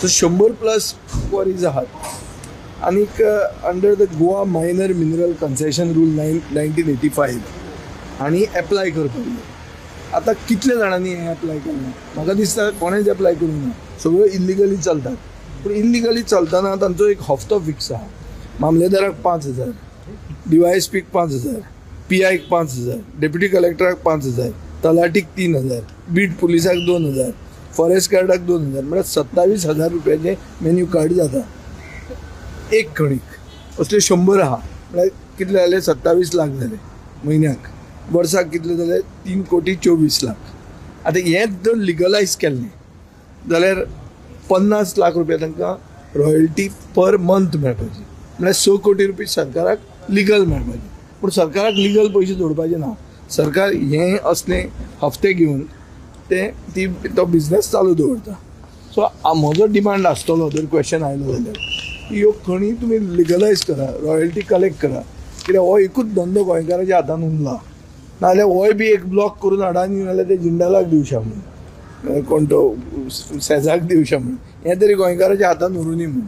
So 100 plus क्वॉरीज आहात आनीक under the Goa minor mineral concession rule 1985 हांणी एप्लाय करपाक जाय. आतां कितले जाणांनी हें एप्लाय केलें? म्हाका दिसता कोणेंच एप्लाय करूंक ना, सगळ्यो इल्लिगली चलतात. पूण इल्लिगली चलतना तांचो एक हप्तो फिक्स आहा. मामलेदाराक 5,000, डीवायएसपीक 5,000, पीआयक 5,000, डेप्युटी कलेक्टराक 5,000, तलाटीक 3,000, बीट पुलिसाक 2,000, फॉरेस्ट गार्डाक 2,000, म्हळ्यार 27,000 रुपयाचें मेन्यू कार्ड जाता एक खणीक. असले 100 आहा म्हळ्यार कितले जाले? 27 लाख जाले म्हयन्याक. वर्साक कितले जाले? 3,24,00,000. आतां हेंच जर लिगलायज केल्लें जाल्यार 50 लाख रुपया तांकां रॉयल्टी पर मंथ मेळपाची, म्हळ्यार 6 कोटी रुपया सरकाराक लिगल मेळपाचे. पूण सरकाराक लिगल पयशे जोडपाचे ना. सरकार हें असले हफ्ते घेवन ते ती तो बिजनेस चालू दवरता. सो म्हजो डिमांड आसतलो जर क्वेश्चन आयलो जाल्यार ह्यो खणी तुमी लिगलायज करा, रॉयल्टी कलेक्ट करा. कित्याक हो एकूच धंदो गोंयकाराच्या हातान उरला. नाजाल्यार होय बी एक ब्लॉक करून हाडा न्ही, नाजाल्यार ते जिंदालाक दिवशा म्हणून, कोण तो सेजाक दिवशा म्हणून, हें तरी गोंयकाराच्या हातान उरूं न्ही म्हणून.